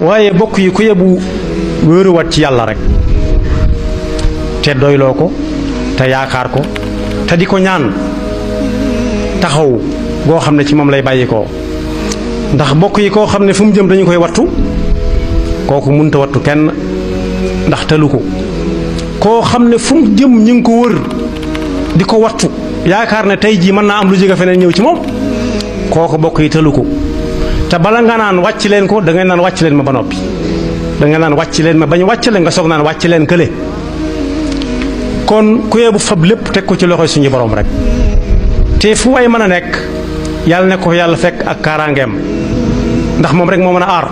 waaye bokk yi ku yebu wéeruwaat ci yàlla rek te doyloo ko te yaakaar ko te di ko ñaan taxaw goo xam ne ci moom lay bàyyi ko ndax bokk yi koo xam ne fu mu jëm dañu koy wattu kooku mënta wattu kenn ndax tëlu ko koo xam ne fu mu jëm ñu ngi ko wër di ko wattu yaakaar ne tey jii mën naa am lu jóge feneen ñëw ci moom kooku bokk yi tëlu ko te bala nga naan wàcc leen ko da ngay naan wàcc leen ma ba noppi da ngay naan wàcc leen ma bañ wàcc leen nga soog naan wàcc leen kële kon ku yebu fab lépp teg ko ci loxoy suñu borom rek te fu way mën a nekk yàlla ne ko yàlla fekk ak kaaraangeem ndax moom rek moo mën a aar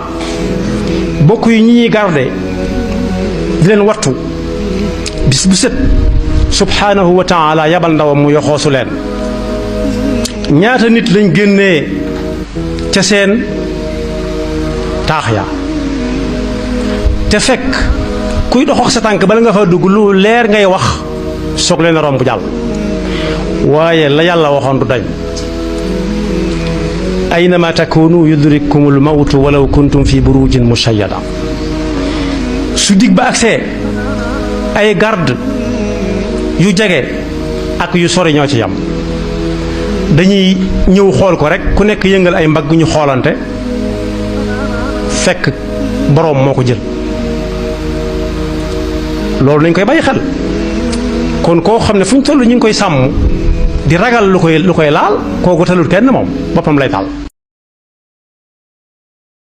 bokk yi ñi ñuy garde di leen wattu bis bu set subhanahu wa taala yabal ndawam mu yoxoosu leen ñaata nit lañ génnee ca seen taax ya te fekk kuy doxox sa tànk bala nga fa dugg lu leer ngay wax soog leen romb jàll waaye la yàlla waxoon du dañ aynama takunu yudrikkumul mawtu walaw kuntum fi burujin mushayyada su dig ba agsee ay garde yu jege ak yu sori ñoo ci yam dañuy ñëw xool ko rek ku nekk yëngal ay mbagg ñu xoolante fekk boroom moo ko jël loolu nañ koy bàyyi xel kon koo xam ne fu ñu toll ñu ngi koy sàmm di ragal lu koy laal kooku talul kenn moom boppam lay taal